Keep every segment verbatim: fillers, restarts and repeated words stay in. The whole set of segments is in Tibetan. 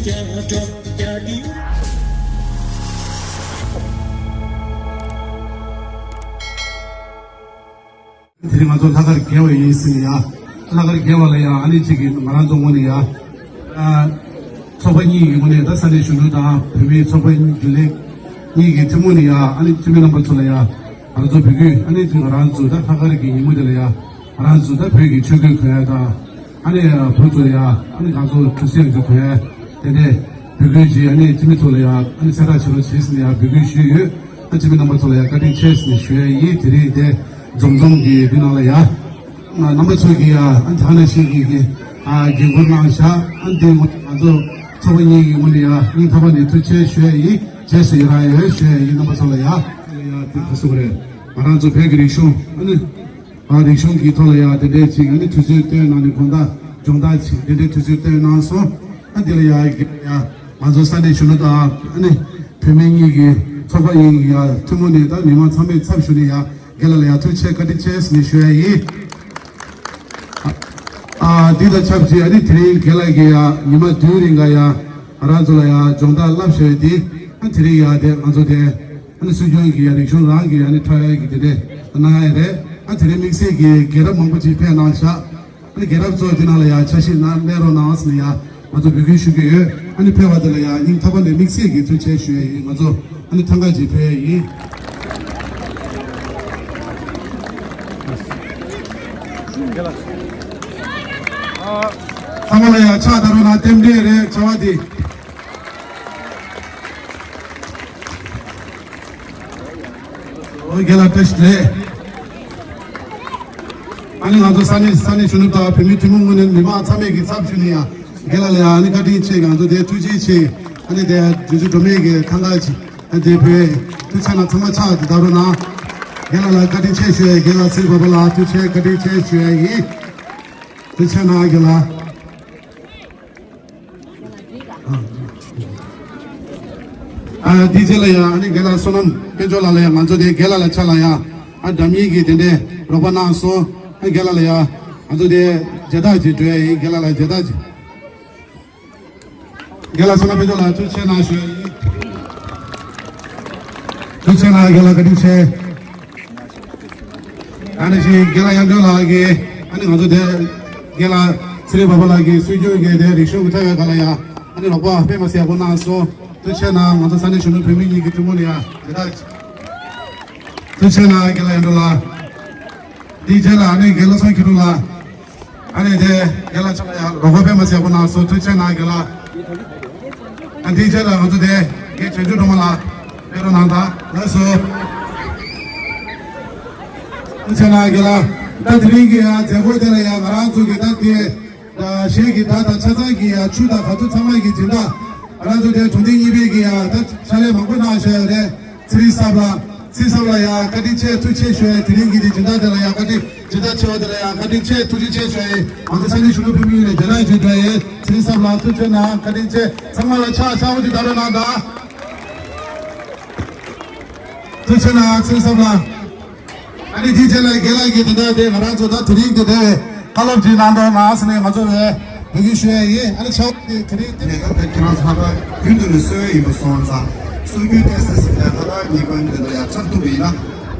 དེ་རིང་ང་ཚོ་ལྷག་དཀར་རྒྱལ་བ་ཡིན་ཟེར་ནས་ཡ། ལྷག་དཀར་རྒྱལ་བ་ལ་ཡ་ཨ་ནི་གཅིག་གིས་ང་རང་ཚོ་ངོས་ནས་ཡ། ཨ། ཚོགས་པ་གཉིས་ཀྱི་ངོས་ནས་ད་ས་གནས་གཞོན་ནུ་དང་བུད་མེད་ཚོགས་པ་རྒྱུན་ལས་གཉིས་ཀྱི་ཐུན་མོང་ནས་ཡ་ཨ་ནི་འཐུས་མི་རྣམ་པ་ཚོ་ལ་ཡ། ང་ཚོ་བོད་ཀྱི་ཨ་ནི་ང་རང་ཚོ་ད་ལྷག་དཀར་གྱི་ཉིན་མོ་དེ་ལ་ཡ། ང་རང་ཚོ་ད་བོད་ཀྱི་ཆོས་གོས་གོན་ཡ་དང་། ཨ་ནི་བུ་ཚོ་ཡ་ཨ་ནི་ང་ཚོ་གྲུ་གཟིངས་ཚོ་གོན་ཡ། དེ་ནས་བོད་ཀྱི་ཨ་ནི་འཐུས་མི་ཚོ་ལ་ཡ་ཨ་ནི་གསལ་བསྒྲགས་བྱེད་རོགས་བྱེད་ཟེར་ནས་ཡ་འབོད་སྐུལ་ཞུས་ཡོད། ཨ་འཐུས་མི་རྣམ་པ་ཚོ་ལ་ཡ་བཀའ་དྲིན་ཆེ་ཟེར་ནས་ཞུ་ཡ་ཡིན། དེ་རིང་དེ་འཛོམས་འཛོམས་ཀྱི་འདི་ནང་ལ་ཡ། རྣམ་པ་ཚོ་གིས་ཡ་ཨ་ཐ་ན་ཞིག་གིས་ཨ་འགན་འཁུར་གནང་བཞག་ཨ་འདི་ངོ་ང་ཚོ་ཚོགས་པ་གཉིས་ཀྱི་ངོས་ནས་ཡ་སྙིང་ཐག་པ་ནས་ཐུགས་རྗེ་ཆེ་ཞུ་ཡ་ཡིན། རྗེས་སུ་ཡི་རང་ཡོད་ཞུ་ཡ་ཡིན། རྣམ་པ་ཚོ་ལ་ཡ། ཡ་དེ་ག་སུ་རེད། ང་རང་ཚོ་བོད་ཀྱི་རིག་གཞུང་ཨ་ནི། ཨ་རིག་གཞུང་གི་ཐོག་ལ་ཡ་དེ་འདྲས་ཅིག་ཨ་ནི་དུས་ཚོད་བཏོན་གནང་ནས་དགོངས་དག་སྦྱོང་བརྡར་ཅིག་དེ་འདྲས་དུས་ཚོད་བཏོན་གནང་སོང་། ཨ་འདི་ལ་ཡ་ཡ་ང་ཚོ་ས་གནས་གཞོན་ནུ་དང་ཨ་ནི་བུད་མེད་གཉིས་ཀྱི་ཚོགས་པ་ཡིན་ཡ་ཐུན་མོང་ནས་ད་མི་མང་ཚང་མའི་ཚབ་ཞུ་ནས་ཡ། རྒན་ལགས་ལ་ཡ་ཐུགས་རྗེ་ཆེ་བཀའ་དྲིན་ཆེ་ཟེར་ནས་ཞུ་ཡ་ཡིན། ཨ་འདི་དང་ཆབས་ཅིག་ཨ་ནི་དེ་རིང་རྒན་ལགས་ཀྱིས་ཡ་ཉི་མ་བདུན་རིང་ག་ཡ་ང་རང་ཚོ་ལ་ཡ་སྦྱོང་བརྡར་བསླབ་བཞག་ཡོད་དེ། ཨ་དེ་རིང་ཡ་དེ་ང་ཚོ་དེ་ཨ་ནི་སྲོལ་རྒྱུན་གྱི་ཡ་རིག་གཞུང་རང་གི་ཨ་ནི་འཁྲབ་ཡ་གི་དེ་འདྲས་གནང་ཡ་རེད། ཨ་དེ་རིང་དམིགས་བསལ་གྱི་རྒན་རབས་མང་པོ་ཅིག་ཕེབས་གནང་ཤག་ཨ་ནི་རྒན་རབས་ཚོ་དེ་ནང་ལ་ཡ་ཆ་ཤས་གནང་གནང་རོགས་གནང་ཟེར་ནས་ཡ་ང་ཚོ་འབོད་སྐུལ་ཞུ་གི་ཡོད། ཨ་ནི་ཕེབས་པ་དེ་ལ་ཡ་སྙིང་ཐག་པ་ནས་དམིགས་བསལ་གྱི་ཐུགས་རྗེ་ཆེ་ཞུ་ཡ་ཡིན། ང་ཚོ་ཨ་ནི་ཐང་ག་ཅིག་ཕེབས་ཡ་ཡིན། ཚང་མ་ལ་ཡ་ཕྱག་བརྡབ་རོགས་གནང་། རྟེན་འབྲེལ་རེད་བྱ་བ་འདི། ཨོ་རྒན་ལགས་བཀྲ་ཤིས་བདེ་ལེགས། ཨ་ནི་ང་ཚོ་ས་གནས་ས་གནས་གཞོན་ནུ་དང་བུད་མེད་ཐུན་མོང་ངོས་ནས་མི་མང་ཚང་མས་ཀྱི་ཚབ་ཞུས་ནས་ཡ་རྒན་ལགས་ལ་ཡ་ཨ་ནི་བཀའ་དྲིན་ཆེ། ང་ཚོ་དེ་ཐུགས་རྗེ་ཆེ། ཨ་ནི་དེ་རྗེས་སུ་འགྲོ་མེད་ཀྱི་ཐང་ག་ཅིག་ཨ་དེ་བོད་ཐུགས་རྗེ་ཆེ་གནང་། ཚང་མ་ཕྱག་དེ་བརྡབ་རོགས་གནང་། རྒན་ལགས་ལ་བཀའ་དྲིན་ཆེ་ཞུ་ཡ། རྒན་ལགས་ཚེ་རིང་བ་ཕ་ལགས་ཐུགས་རྗེ་ཆེ་བཀའ་དྲིན་ཆེ་ཞུ་ཡ་ཡིན། ཐུགས་རྗེ་ཆེ་གནང་རྒན་ལགས། ཨ་དེ་རྗེས་ལ་ཡང་ཨ་ནི་རྒན་ལགས་བསོད་ནམས་དཔལ་འབྱོར་ལགས་ལ་ཡང་ང་ཚོ་དེ་རྒན་ལགས་ལ་ཕྱག་ལ་ཡང་ཨ་འགྲམ་ཡིག་གི་དེ་འདྲའི་རོགས་པ་གནང་སོང་། ཨ་རྒན་ལགས་ལ་ཡང་ང་ཚོ་དེ་མཇལ་དར་ཅིག་སྤྲོད་ཡ་ཡིན། རྒན་ལགས་ལ་མཇལ་དར་ཅིག་རྒན་ལགས་བསོད་ནམས་དཔལ་འབྱོར་ལགས་ཐུགས་རྗེ་ཆེ་གནང་ཞུ་ཡ་ཡིན། ཐུགས་རྗེ་ཆེ་གནང་། རྒན་ལགས་བཀའ་དྲིན་ཆེ། ཨ་ནི་ཞིག་རྒན་ལགས་དབྱངས་སྒྲོན་ལགས་ཀྱིས་ཨ་ནི་ང་ཚོ་དེ་རྒན་ལགས་ཚེ་རིང་བ་ཕ་ལགས་ཀྱིས་སྲོལ་རྒྱུན་གྱི་དེ་རིག་གཞུང་གི་ཐོག་ཡོད་ག་ལ་ཡ་ཨ་ནི་རོགས་པ་དཔེ་མ་སྲིད་ཡག་པོ་གནང་སོང་། ཐུགས་རྗེ་ཆེ་གནང་། ང་ཚོ་ས་གནས་གཞོན་ནུ་བུད་མེད་གཉིས་ཀྱི་ཐུན་མོང་ནས་ཡ་དེ་དག་ཐུགས་རྗེ་ཆེ་གནང་། རྒན་ལགས་དབྱངས་སྒྲོན་ལགས། དེའི་རྗེས་ལ་ཨ་ནི་རྒན་ལགས་བསམ་འགྱུར་ལགས། ཨ་ནི་དེ་རྒན་ལགས་ཆ་ལ་ཡ་རོགས་པ་དཔེ་མ་སྲིད་ཡག་པོ་གནང་སོང་། ཐུགས་རྗེ་ཆེ་གནང་རྒན་ལགས། ཨ་དེའི་རྗེས་ལ་ང་ཚོ་དེ་རྒན་བྱང་ཆུབ་སྒྲོལ་མ་ལགས་ཕེབས་རོགས་གནང་དང་། ལགས་སོ། ཐུགས་རྗེ་ཆེ་གནང་རྒན་ལགས། ད་དེ་རིང་གི་ཡ་མཛད་སྒོ་དེ་ལ་ཡ་ང་རང་ཚོ་གི་ད་དེ་གཞས་ཀྱི་སྒྲ་དང་ཆ་ཚང་གི་ཡ་ཆུ་དང་ག་ཚོད་ཚང་མ་གི་སྦྱིན་བདག་ང་རང་ཚོ་དེ་གྲོང་སྡེ་གཉིས་པའི་གི་ཡ་ད་ཕྱག་ལས་མང་པོ་གནང་བཞག་ཡོད་རེད། ཚེ་རིང་སྲབ་ལགས། ཚེ་རིང་སྲབ་ལགས་ཡ་བཀའ་དྲིན་ཆེ་ཐུགས་རྗེ་ཆེ་ཞུ་ཡ། དེ་རིང་གི་དེ་སྦྱིན་བདག་དེ་ལ་ཡ་བཀའ་དྲིན། སྦྱིན་བདག་ཆེ་བ་དེ་ལ་ཡ་བཀའ་དྲིན་ཆེ་ཐུགས་རྗེ་ཆེ་ཞུ་ཡ། ང་ཚོ་ས་གནས་གཞོན་ནུ་བུད་མེད་ཡུན་ནས་རྒྱ་ནག་ཅིག་འགྲོ་ཡ། ཚེ་རིང་སྲབ་ལགས་ཐུགས་རྗེ་གནང་། བཀའ་དྲིན་ཆེ། ཚང་མ་ལ་ཕྱག་ཕྱག་འོ་དེ་བརྡབ་རོགས་གནང་དང་། ཐུགས་རྗེ་ཆེ་གནང་ཚེ་རིང་སྲབ་ལགས། ཨ་ནི་དེའི་རྗེས་ལ་རྒན་ལགས་ཀྱིས་དེ་འདྲ་དེ་ང་རང་ཚོ་ད་དེ་རིང་དེ་འདྲའི་བཀའ་སློབ་ཅིག་གནང་དོ་ན་ཟེར་ནས་ང་ཚོ་བས་འབོད་སྐུལ་ཞུ་ཡ་ཡིན། ཨ་ནི་ཆ་བོ་དེ་དེ་རིང་དེ་ནས་ད་ལྟ་ཁྱེད་རང་ཚོ་ལྷག་དཀར་རྒྱུན་དུ་ནས་གསོལ་ཡ་ཡིན་པ་སོང་ཙང་སྲོལ་རྒྱུན་བསྟན་སྲིད་ཟེར་ཡ་ལྷག་དཀར་ཉིན་དགོན་དེ་ལ་ཡ་འཁྲབ་ཐུབ་པ་ཡིན་ན།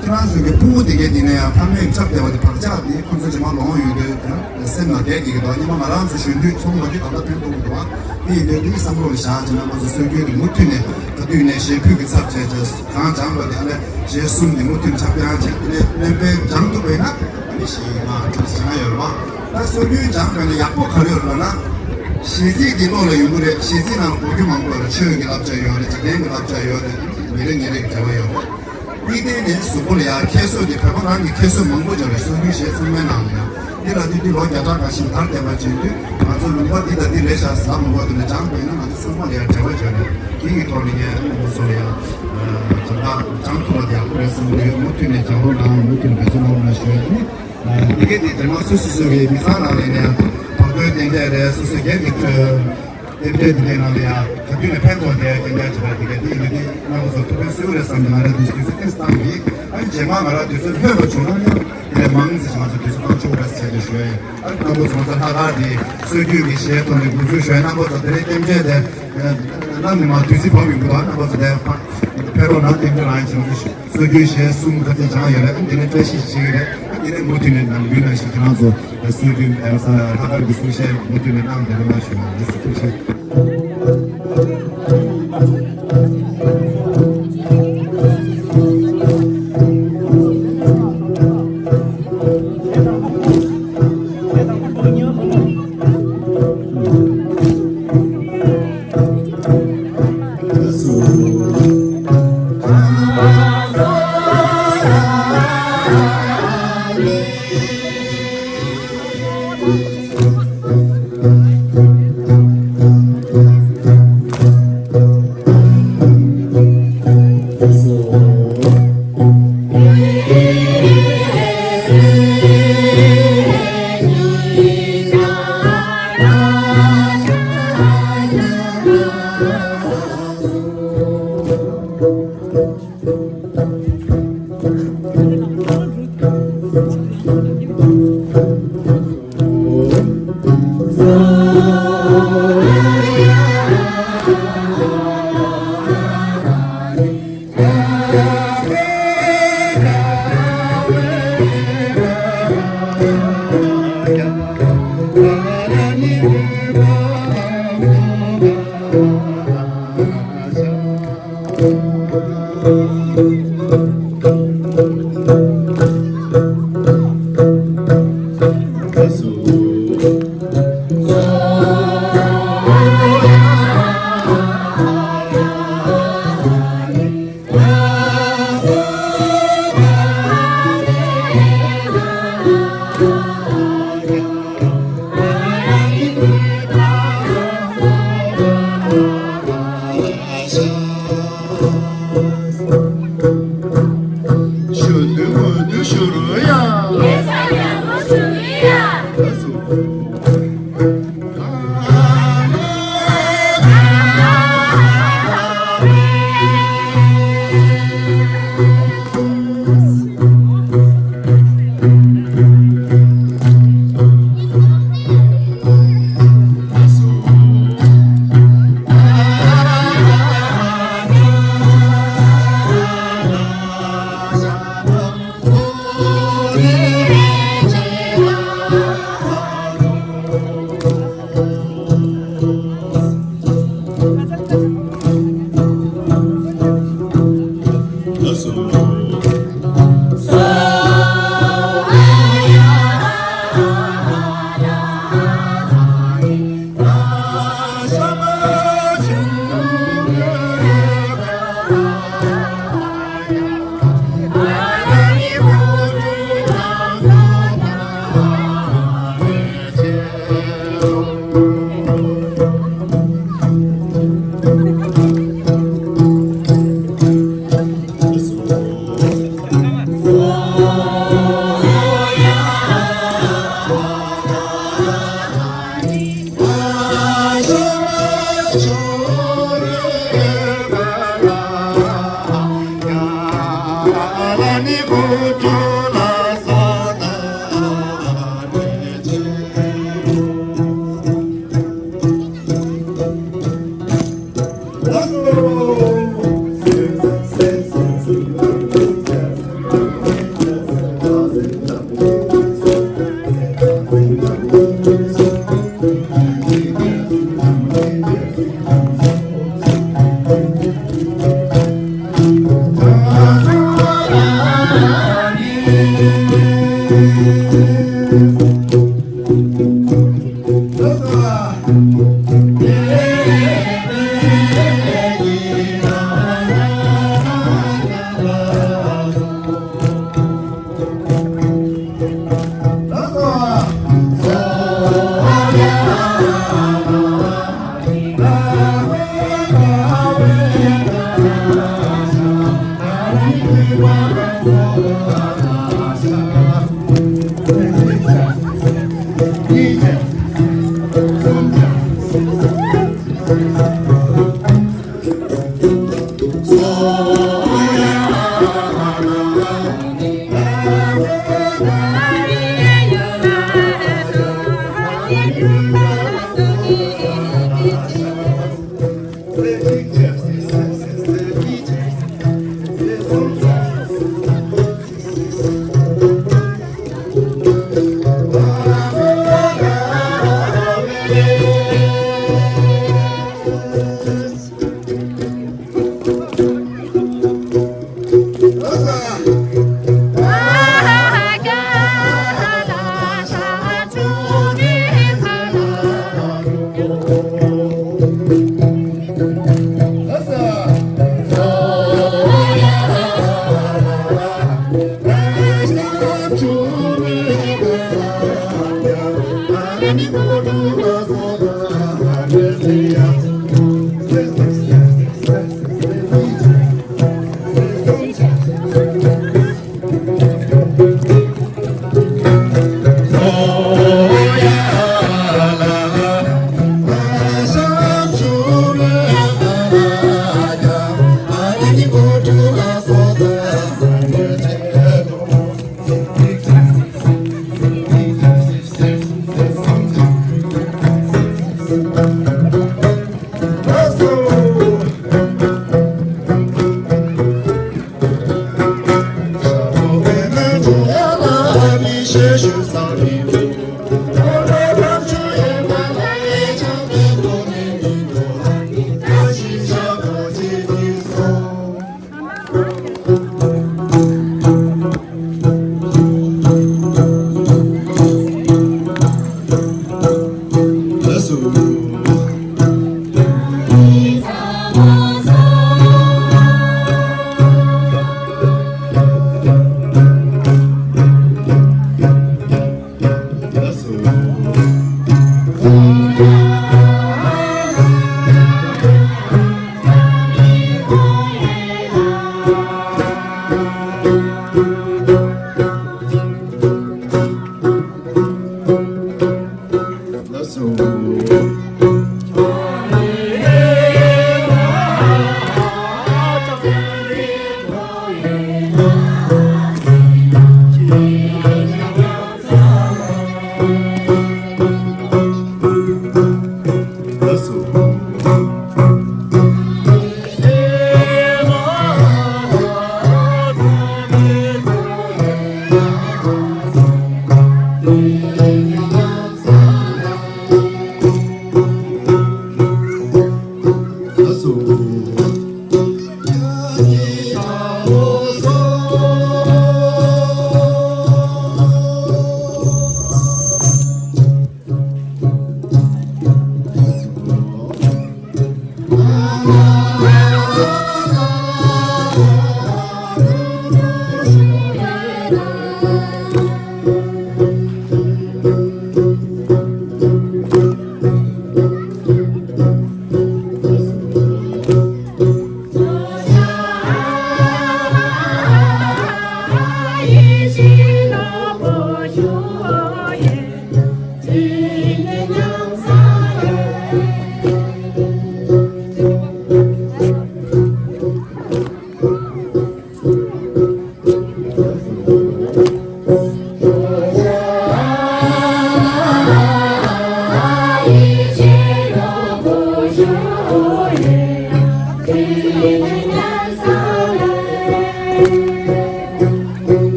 ཁྱེད་རང་ཚོ་གི་ཕྲུ་གུ་དེ་གས་དེ་ནས་ཡང་ཕ་མས་འཁྲབ་བསྡད་པ་དེ་བག་ཆགས་དེ་ཁོང་ཚོ་རྗེས་མ་ལོང་ཡོང་དུས་དེ་སེམས་ལ་བསྡད་ཀྱི་འདུག་ཉི་མ་ང་རང་ཚོ་གཞོན་དུས་ཚོང་པ་དེ་ད་ལྟ་ཕན་ཐོགས་ཀྱི་འདུག་དེ་ཡིན་དུས་དེའི་བསམ་བློ་ལ་བཞག་བྱས་ན་ང་ཚོ་སྲོལ་རྒྱུན་དེ་མུ་མཐུད་ནས་ག་དུས་ནས་གཞས་ཕུད་ཀྱི་ཚབ་བྱས་བྱས་གང་སྦྱངས་པ་དེ་ཨ་ལས་གཞས་གསུམ་དེ་མུ་མཐུད་ཆ་སྦྱངས་བྱས་དེ་ནས་སྨན་པས་སྦྱང་ཐུབ་པ་ཡིན་ན་ཨ་ནི་ཞིག་ང་ཁྲིད་བྱ་ཡོད་རེད་བ། ད་སྲོལ་རྒྱུན་སྦྱངས་པ་ནི་ཡག་པོ་ག་རེ་ཡོད་རེད་ལབ་ན། གཞས་ཚིག་དེ་བློ་ལ་ཡོང་གི་རེད། གཞས་ཚིག་ནང་གོ་རྒྱུ་མང་པོ་ཡོད་རེད། ཆོས་ཀྱི་བསླབ་བྱ་ཡོད་རེད། འཇིག་རྟེན་གྱི་བསླབ་བྱ་ཡོད་རེད། ཉིན་རེ་ཉིན་རེ་གི་འབྲེལ་བ་ཡོད་རེད། དེའི་སྟེང་ནས་གཟུགས་པོ་ལ་ཡང་ཁྱད་གསོད་དེ་བོད་པ་རང་གི་ཁྱད་གསོད་མང་པོ་ཅིག་རེད། སྲོལ་རྒྱུན་གཞས་ཚང་མའི་ནང་ལ་ཡང་འདི་ལ་འདི་འདི་ལོ་བརྒྱ་ཕྲག་འགའ་ཞིག་དར་བསྡད་པ་བྱེད་དུས་ང་ཚོ་ལུང་པ་འདི་དང་འདི་རེད་ཤག་ཟེར་མང་པོ་དེ་ལ་སྦྱངས་པས་ན་ང་ཚོ་ཚང་མ་ལ་ཡང་འབྲེལ་བ་ཅིག་རེད། དེ་གི་ཐོག་ནས་ངས་ཨ་ནི་མོ་ཚོ་ལ་ཡང་སྦྱང་བརྡར་སྦྱང་ཐུབ་པ་དེ་ཡག་པོ་རེད་བསམ་གྱི་ཡོད། མུ་མཐུད་ནས་སྦྱང་རོགས་གནང་། མུ་མཐུད་ནས་འབད་བརྩོན་གནང་རོགས་གནང་ཞུ་ཡ་ཡིན། ཨ་དེ་གས་དེ་དེ་མ་སོ་སོ་སོ་གི་མི་ཚང་ནང་ལ་ཡིན་ན་ཡང་བག་སྟོན་ཏན་ཏན་རེད། སོ་སོ་སྒེར་གྱི་ དེབ་ཐེར་དེ་འདྲའི་ནང་ལ་ཡང་ག་དུས་ནས་ཕན་ཐོགས་བསྡད་ཡ་རྐྱང་རྐྱང་བྱེད་པ་དེ་ག་དེ་ཡིན་ན་དེ་རྣམ་པ་ཚོ་ཐུགས་ཕན་གསོས་རེད་བསམ་ནས་ང་རང་དུས་སུ་དུས་ཚོད་ཏོག་ཙམ་བཏང་གི། ཨ་ནི་རྗེས་མ་ང་རང་དུས་ཚོད་ལྷོད་པ་བྱུང་ན་ཡང་དེ་ལས་མང་ཙམ་ཞིག་ང་ཚོ་དུས་ཚོད་བཏང་ཆོག་རེད་ཟེར་ནས་ཞུ་ཡ་ཡིན། ཨ་ནི་རྣམ་པ་ཚོ་ང་ཚོ་ལྷག་དཀར་དེ་སྲོལ་རྒྱུན་གྱི་གཞས་ཐོག་ནས་འགོ་འཛུགས་ཞུ་ཡ། རྣམ་པ་ཚོ་དེ་རིང་རྟེན་འབྲེལ་དེ་གནམ་ནས་མར་དུས་ཚོད་བབས་ཡོང་གི་འདུག་ཨ་རྣམ་པ་ཚོ་དེ་ཕེབས་རོགས་གནང་། རྟེན་འབྲེལ་རང་བྱུང་དུ་ཞུ། སྲོལ་རྒྱུན་གཞས་གསུམ་ག་ཚོད་སྦྱངས་ཡོད་རེད། དེ་ནས་བཀྲ་ཤིས་ཤིག་རེད། དེ་ནས་མུ་མཐུད་ནས་ནམ་རྒྱུན་ནང་བཞིན་ཁྱེད་རང་ཚོ་སྲོལ་རྒྱུན་ཨ་ས་ལྷག་དཀར་གྱི་གསུང་བཤད་མུ་མཐུད་ནས་གནང་བསྡད་རོགས་གནང་ཞུ་བ་ཡིན། ཐུགས་རྗེ་ཆེ། ཞུ་དུ་མུ་དུ་ཞུ་རུ་ཡ། ཡེ་ས་ཡ་མོ་ཞུ་ཡ།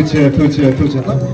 ཐུགས་རྗེ་ཆེ། ཐུགས་རྗེ་ཆེ། ཐུགས་རྗེ་ཆེ།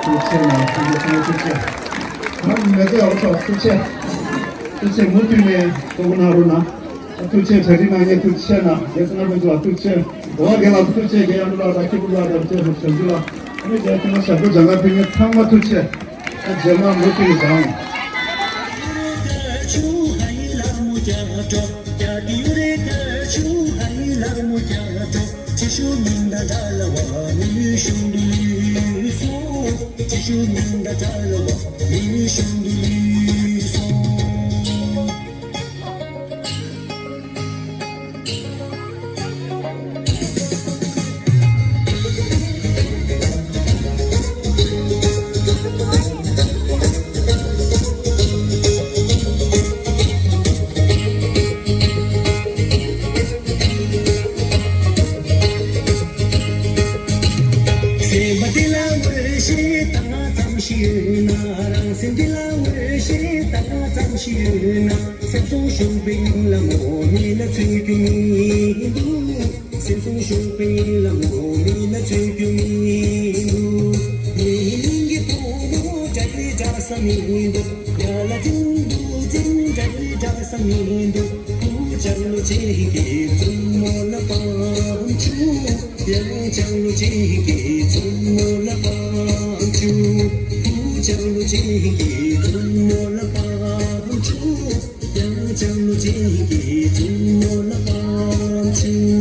ཐུགས་རྗེ་ཆེ་ན། ཐུགས་རྗེ་ཆེ། ཐུགས་རྗེ་ཆེ། ང་མི་ཚེ་ཡག་པོ་ཐོག་ཐུགས་རྗེ་ཆེ། ཐུགས་རྗེ་ཆེ། མུ་མཐུད་ནས་གཏོང་གནང་རོགས་གནང་། ཐུགས་རྗེ་ཆེ། གྲ་སྒྲིག་གནང་མཁན་ཐུགས་རྗེ་ཆེ་གནང་། རྒན་བསོད་ནམས་ཕུན་ཚོགས་ལགས་ཐུགས་རྗེ་ཆེ། འགྲོ་བ་རྒན་ལགས་ཐུགས་རྗེ་ཆེ། རྒན་གཡང་འགྲུབ་ལགས་དང་སྐྱིད་པོ་ལགས་དང་བཅས་པ་བྱང་ཆུབ་ལགས། ཨ་ནི་རྒན་ཁྱེད་རང་ཞབས་བྲོ་སྦྱང་ག་ཕེབས་མཁན་ཚང་མ་ཐུགས་རྗེ་ཆེ། ཨ་རྗེས་མ་མུ་མཐུད་ནས་སྦྱང་། སེམས་པ་འདི་ལ་འོད་ཞེས་བཏགས་ཙམ་ཞིག་ཡོད་ན། རང་སེམས་འདི་ལ་འོད་ཞེས་བཏགས་ཙམ་ཞིག་ཡོད་ན། སེམས་སོང་ཤུགས་པའི་སྙིང་ལ་ངོ་མི་ལ་འཚོལ་རྒྱུ་མི་འདུག་སེམས་སོང་ཤུགས་པའི་སྙིང་ལ་ངོ་མི་ལ་འཚོལ་རྒྱུ་མི་འདུག་ངའི་སྙིང་གི་བུ་མོ་འདྲ་ཡི་འདྲ་ས་མི་འདུག་ཡ་ལ་ཙིང་འདུག་ཙིང་འདྲ་ཡི་འདྲ་ས་མི་འདུག་ཀུ་ཅང་ལོ་ཅིག་གི་བཙུན་མོ་ལ་བང་ཆུ། ཡང་ཅང་ལོ་ཅིག་གི་བཙུན་མོ་ལ་བང་ཆུ། ཀུ་ཅང་ལོ་ཅིག་གི་བཙུན་མོ་ལ་བང་ཆུ། ཡང་ཅང་ལོ་ཅིག་གི་བཙུན་མོ་ལ་བང་ཆུ།